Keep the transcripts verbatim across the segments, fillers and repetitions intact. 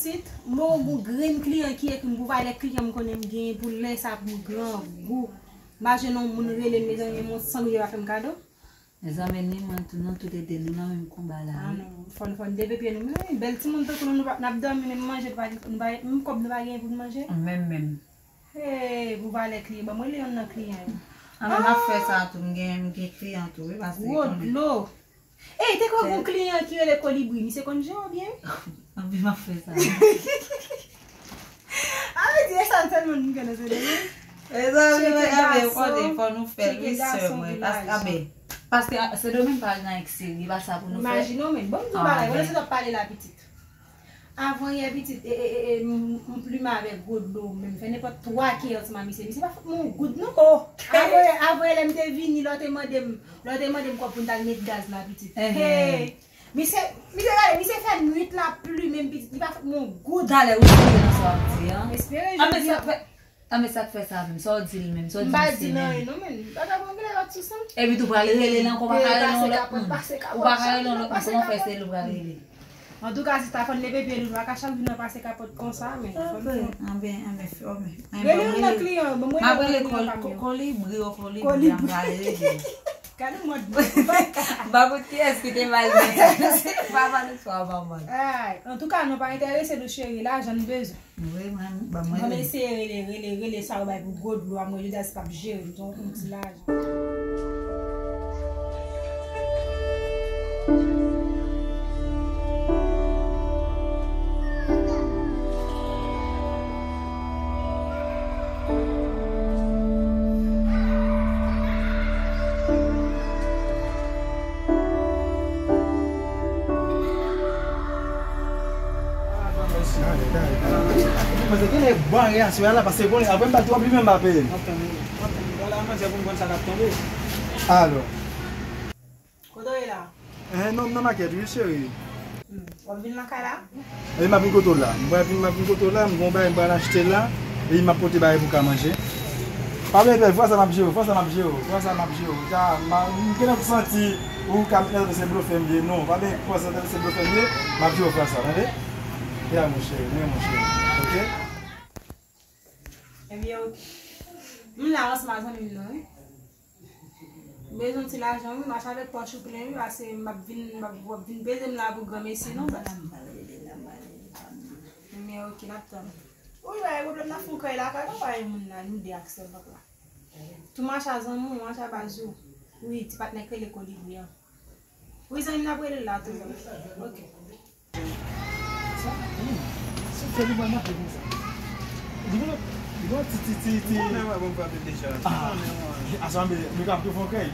Tit, mwen yon grenn kliyan ki ekri m pou valè kliyan m konnen m genyen pou lè sa pou grangou. M pa jwenn yon moun rele m, mezanmi, yon sangliye pa fè m kado. Mezanmi, ni mwen tou, nou tout ede nou nan menm konba la, wi. Ah non, fò n, fò n devye pye nou. Men, bèl timoun tankou nou, nou pa, n ap dòmi, menm manje, nou pa, nou pa, menm kòb nou pa genyen pou n manje. Menm, menm. Hey, pou valè kliyan, ban mwen rele yonn nan kliyan yo. Ah, men m ap fè sa tou, m gen, m gen kliyan tou, wi, paske gwo dlo. Ey, te kwè gon kliyan ki rele Kolibri, misye konn jere w byen, wi. Anpi m ap fè sa. A vle di, e sa sèlman nou gen nan Sendomeng. Mezanmi, tcheke gason, fò nou fè l, wi, sè mwen. Paske, a, ben, paske, a, Sendomeng pa nan ekseri, pa sa pou nou fè. Imajine w menm. Bon, m di w bagay, wè se t ap pale la, pitit. Avan yè, pitit, e, e, e, e, m, m plime avèk gwo dlo, men m fè nenpòt twa kè ansanm a misye. Misye pa fout mwen yon goud, non. Avan yè, avan yè, lè m te vini, lè w te mande m, lè w te mande m kòb pou n t al met gaz la, pitit. Hey! Misye, misye gade, misye fè nwit la plime m, pitit, li pa fout mwen yon goud. Talè, ou sere nan sa w ap di an. Espere jodi a. A, men sa k fè sa menm, sa w di l menm, sa w di misye menm. M pa di l anyen non, men bagay bon, gen lè l ap sou san. Epi tou pral rele l ankò, pa ka rele yon lòt moun. Ou pa ka rele yon lòt moun, kòman fè se li w pral rele? Antouka, sista, fò n leve pye nou, nou pa ka chak jou nan pase kapòt konsa, men fò n fè. Anben, anben, anben, rele yon nan kliyan, ban mwen rele yon nan kliyan pa m yo. Kolibri, o Kolibri, m pral rele. Gade mòd mwen. M pa konn kiyès ki te mal di sa. Se pa mal swa pa mal. Ay, antouka, nou pa enterese nou cheri, lajan n bezwen. Wi, mwen, ban mwen rele. Ban m eseye rele, rele, rele sa yo bay pou gwo dlo a, mwen jodi a se p ap jere, m se yon ti lajan. Mwen se genlè bon reyaksyon la, paske konnen apre m ba twòp li menm pa peye m. Wala manzè pou m konn sa k ap tonbe. Alò. Kote w ye la? Eh, non, m nan makèt, wi, cheri. Hmm. W ap vin nan kay la? Epi m ap vin kote w la. M pral vin, m ap vin kote w la, m gon bagay m pral achte la, epi m ap pote bagay pou w ka manje. Pa bliye, fwa sa m ap jere w, fwa sa m ap jere w, fwa sa m ap jere w. Ka, m a, m gentan santi ou ka mete nan tèt se blofè m ye, non. Pa bliye, fwa sa se blofè m ye, m ap jere w fwa sa, tande? Ya, monchè, men monchè, oke? Ebyen, oke. M la ansanm ak zanmi m nan, wi. M bezwen ti lajan, wi, mache avèk pòch ou plen, wi, paske m ap vin, m ap, w ap vin peze m la pou granmesi, non, baz. Ebyen, oke, n ap tann. Wi, pa gen pwoblèm, n ap fè yon kay la, kay la, pa gen moun la, nou de ak sèl papa. Tou mache a zanmi w, mache a baz ou. Wi, ti patnè k rele Kolibri an. Wi, zanmi m, n ap rele l la tou. Oke. Sa, hmm, se fè li ban mache konsa. Li gon, li gon ti, ti, ti, ti. Ou konnen mwen bon frape deja. Ah, ou konnen mwen. Asa, men, men k ap fè yon kèy.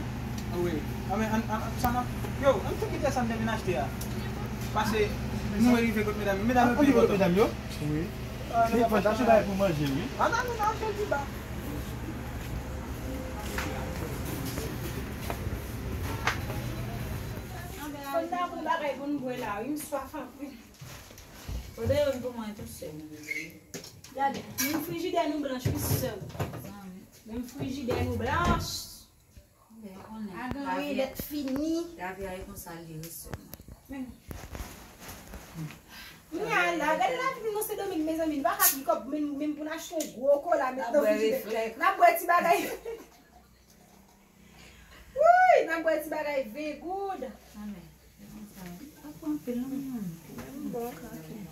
Wi. A, men, an, an, sa n ap, yo, ann tou kite sa n te vin achte a. Pase, nou rive kot medam yo. Medam yo pi enpòtan. Medam yo? Wi. Ah, men fò n ta achte bagay pou manje, wi. An, an, nou achte ti ba. Fò n ta pran bagay pou n bwè la, wi, m swaf anpil. Pote youn pou mwen tou sèl. Gade, menm frijidè nou blanch, wi, sèl. Menm frijidè nou blanch. Agan, wi, lèt fini. Lavi a ye konsa l ye, wi, sèl. Men. Kounye a la, gade lavi nou nan Sendomeng, mezanmi, nou pa ka gen kòb menm, menm pou n achte yon gwo kola, met nan frijidè. N ap bwè ti bagay. Wouy, n ap bwè ti bagay ven goud. Amèn. Se konsa. Pa pran anpil non, manman. Bon, ok.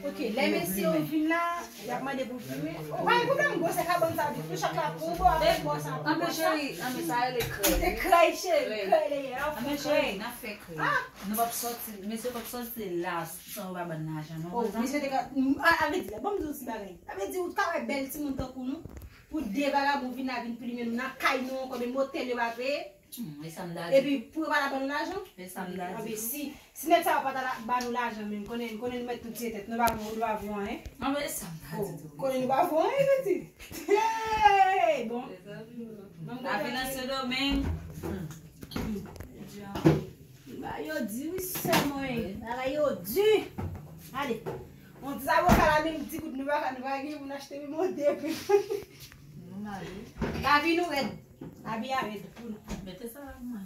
Ok, lè mesye yo vin la, y ap mande pou fime. O, pa gen pwoblèm, gwosè kabann sa vin tou, chak la pou yon bò, avèk bò sa pou yon bò sa. Anben cheri, anben sa rele krèy. Se krèy, cheri, krèy li ye. Anben cheri, n ap fè krèy. Nou p ap sòti, mesye p ap sòti la san yo pa ban n lajan, non, konsa? Mesye te ka, a, a vle di, bon, m di w ti bagay. A vle di, ou ka wè bèl timoun tankou nou, pou de vagabon vin la, vin plimen nou nan kay nou ankò, menm otèl yo pa peye. Hmm, e sa m ta di. Epi pou yo pa ta ban nou lajan? E sa m ta di. Anben si, si nèg sa yo pa ta la, ba nou lajan menm, konnen, konnen nou mèt nou tire tèt, nou pa vo, nou pa vo anyen. Anben e sa m ta di tou. Konnen nou pa vo anyen, pitit. Hey, bon. Lavi nan Sendomeng. Hmm. Bagay yo di wi sè mwen. Bagay yo di. Ale. On ti zaboka la menm ti goud nou pa ka, nou pa gen pou n achte menm on de goud. Nou mare. Lavi nou rèd. Lavi a rèd pou nou. Mete sa la pou mwen.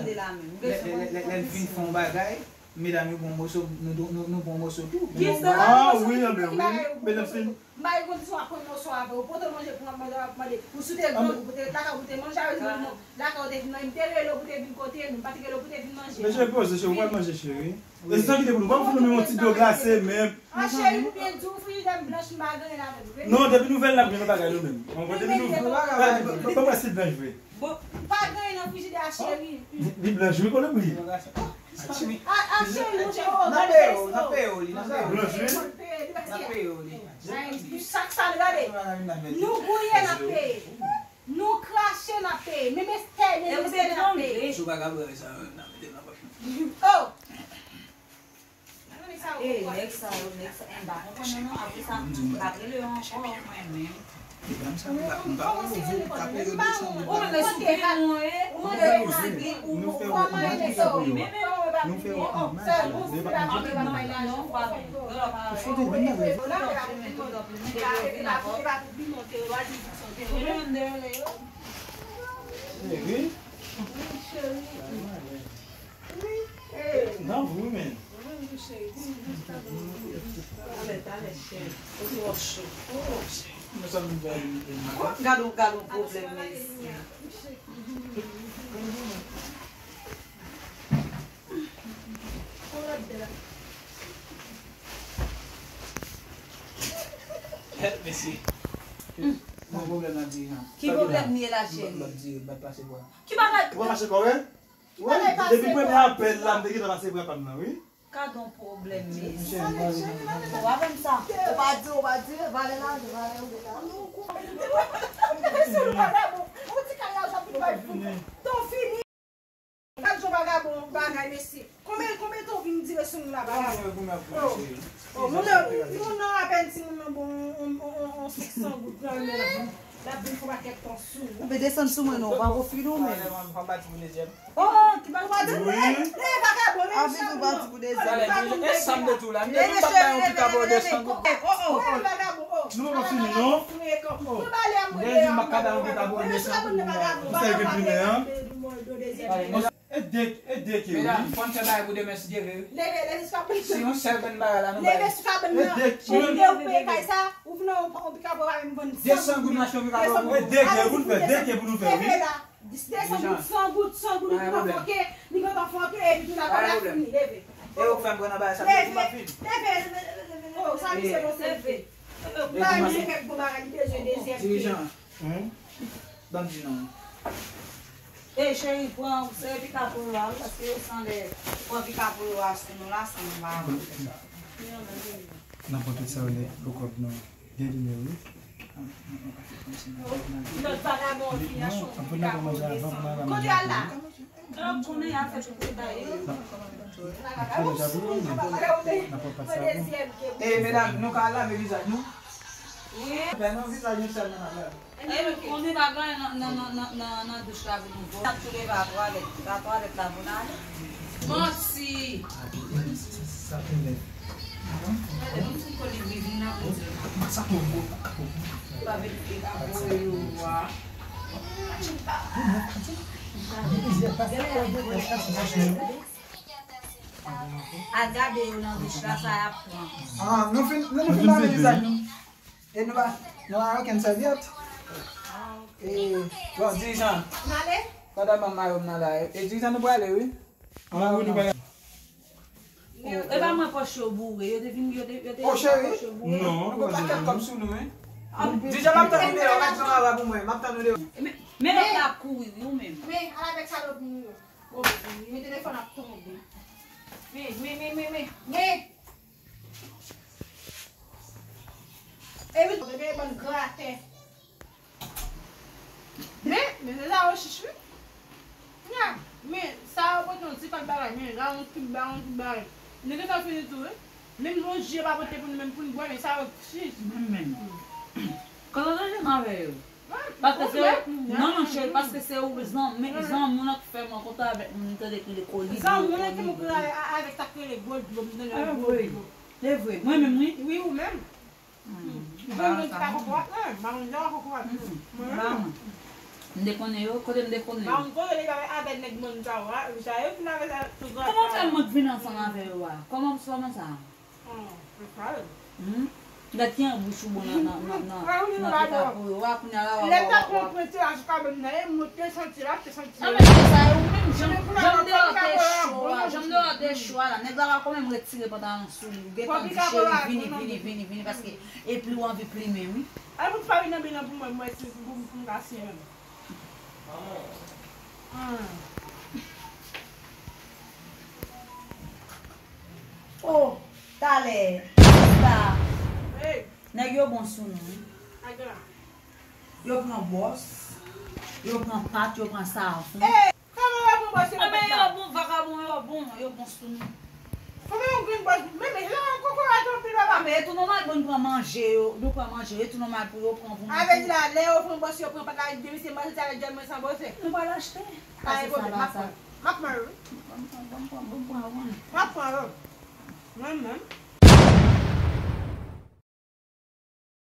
tande la menm. Lè, lè, lè, lè l fin fè yon bagay, medam yo pran moso, nou, nou, nou pran moso tou. Kisa? Ah, wi, anben, wi. Men lè fin. M pa gen kondisyon ap pran moso avè w. Pote manje pou m ap manje, w ap mande. Ou si w te grangou, pou te lakay ou, pou te manje avè nou. Lakay ou te vin manje, m te rele w pou te vin kote nou, m pa te rele w pou te vin manje. Men cheri, poze, cheri, ou pral manje, cheri. E se sa ki te pou nou. Ban m foun nou yon ti dlo glase menm. Ah, cheri, m byen di w, frijidè m blanch, m pa gen anyen avè l. Non, depi nouvèl la, m gen yon bagay nou menm. Mwen, depi nouvèl. Ban m wè si l blanch vre. Bon, pa gen anyen nan frijidè a, cheri. Li, li blanch, wi, kolonbri. Ah, ah, cheri, monchè, oh, gade pesto. Blanch, wi. Li pase. Ay, sak sal, gade. Nou gouye, n ap peye. Nou krache, n ap peye. Menm estène, menm estène, n ap peye. Si w pa ka pran sa, n ap mete l nan pòch nou. Oh! Eh, nèg sa yo, nèg sa, m pa konprann yo non. Apre sa, m pa rele yo ankò. Medam sa, m pa, m pa konn nou, vou, ka peye desann, ou menm sou pye mwen, eh. Ou mande magi, ou, ou pa manje sa, ou menm. Nou fè yon omaj, men pa manje pou yo. Ou fout menm nan. Cheri. Nan vou, men. Talè, talè, cheri. Ou twò cho. Gad yon, gad yon pwoblèm, mesye. Help, mesye. Bon pwoblèm nan dirijan. Ki pwoblèm li ye la, cheri? Lòt dirijan, bat pase bwa. Ki bagay? Ou pa mache kòrèk? Wi, depi premye apèl la, m te gentan pase bra pa m nan, wi. Gadon pwoblèm, mesye. Ou pa fè m sa. Ou pa di, ou pa di, valè la, valè ou la. Mesye, ou vagabon. Ou ti kay la, ou sa pou bay fou. Ton fini. Gad jan vagabon bagay, mesye. Konbyen, konbyen tan w vin dire sou moun la, vagabon? Oh, oh, moun nan, moun nan apèn timoun nan bon, on, on, on, on senk san goud nan men l ap vin, l ap vin fè pakèt tan sou ou. Ou pe desann sou mwen non, ou pa gon fil ou menm. Oh, ki pa di pou dezè. Eh, vagabon, men. Avi tou pa di pou dezè. Talè, e sa m te tou la. M te tou pa bay yon pika pou desann goud. Oh, oh. Vagabon, oh. Nou pa fini non. Mwen bale a mwen. Lè di m pa ka ba yon pika pou desann goud. Sa e gen plimen an. E dek, e dek yo, wi. Medam, fò n fè bagay pou demen si Dye vle, wi. Leve, leve sou kabann nan. Si yon sèl grenn bagay la, nou bay. Leve sou kabann nan. E dek yo. Cheri, lè ou peye kay sa, ou vin an, ou pika pou pa menm vann san goud. Desann goud, m achte yon pika pou mwen. E deke pou nou fè, deke pou nou fè, wi. Leve la. Desann goud, san goud, san goud, ou pran fòke, li pran fòke, epi tou la, pa la fini, leve. E ou k fè m pran nan bagay sa, m pa fin. Leve, leve, leve, leve. Oh, sa misye bon se leve. Ba misye kèk bon bagay, li bezwen dezyèm. Dirijan. Ban m di non. Ey, cheri, pran, se pika pou yo a, wi, paske yo sanble pran pika pou yo a sou nou la, san nou pa wè. N ap pran tout sa yo lè pou kòb nou. Gen limè, wi. Lòt vagabon an vin achte yon pika pou yo desann. Kote al la? Donk, konnen y ap fè tout bagay yo. E, medam, nou ka lave vizaj nou? Wi. Fè non, vizaj nou sèlman n ap lave. E, nou konnen bagay nan, nan, nan, nan, nan, nan douch la pou nou fè. N ap tou leve a twalèt, a twalèt la pou n ale. Manti! Sa te lè. Gade, yon ti kolibri vin nan pou di. Sa pou bon. Pa vin fè ka pou yo a. Al gade yo nan douch la, sa y ap pran. Ah, nou fin, nou, nou fin lave vizaj nou. E nou pa, nou pa gen okenn sèvyèt. E, bon, dirijan. N ale? Pandan m mayo m nan la. E, dirijan, nou prale, wi. An, wi, nou prale. E pa mwen pòch yo boure, yo te vin, yo te, yo te pòch yo boure. Oh, cheri. Non, nou gen pakèt kòb sou nou, wi. Dirijan, m ap tann ou deyò, m ap tann ou deyò. Men, men lòt la ap kouri, wi, ou menm. Men, al avèk sa lòt moun yo. Men telefòn ap tonbe. Men, men, men, men, men, men. Epi tou, bebe, bann gratè. Men, men se sa yo chich, wi. Nya, men, sa yo pote yon ti kòd bagay, men, la yon tout bagay, yon tout bagay. Nou gentan fini tou, wi. Menm yon ji yo pa pote pou nou, menm pou n bwè, men sa yo chich. Menm, menm. Kòman w te janm avè yo? Paske se ou, non, non, cheri, paske se ou, zanmi, zanmi w nan k fè m rankontre avèk moun, m tande k rele Kolibri. Zanmi w nan ki moun k rele avèk sa k rele gwo dlo, m tande yon gwo dlo. Se vre, mwen menm, wi. Wi, ou menm. Mwen menm ki pa kokorat, non, m pa konn jan kokorat. Mwen menm. M te konnen yo, kote m te konnen yo? M pa konn kote li avèk nèg moun sa yo a, sa yo vin avèk sa tou. Kòman w fè mwen k vin ansanm avè yo a? Kòman, kòman sa? Hmm. Gad ki an bouch ou bon nan, nan, nan, nan, nan pita pou yo a, kounye a la, w ap, w ap, w ap. Lè m t ap pran pwenti la sou kabann nan, e m te santi la, te santi la. Sa vle di sa, e ou menm, jan, jan deyò te cho a, jan deyò te cho a la, nèg la pa konn menm retire pantalon sou li, ou gentan di cheri, vini, vini, vini, vini, paske epi ou anvi plimen, wi. Al pou ti pa vin nan bilan pou mwen, mwen si pou m ka siyen menm. Hmm. Oh, talè, sista. Nèg yo bon sou nou, wi. Yo pran bwòs, yo pran pat, yo pran savon. Kòman yo pran bwòs, yo pran pat la? Yo bon, vagabon, yo bon, yo bon sou nou. Kòman yon grenn bwòs, men, men, la, kokorat anpil, papa. Ah, men e tou nòmal pou nou pran manje yo, nou pran manje yo, e tou nòmal pou yo pran pou nou. A vle di la, lè yo pran bwòs, yo pran pat la, depi se manje sa, yo di mwen san bwòs. Nou pral achte. Pa gen pwoblèm, m ap pran. M ap pran yo, wi. Ban m pran, ban m pran, ban m pran, ban m pran, ban m pran, wi. M ap pran yo. Mwen menm.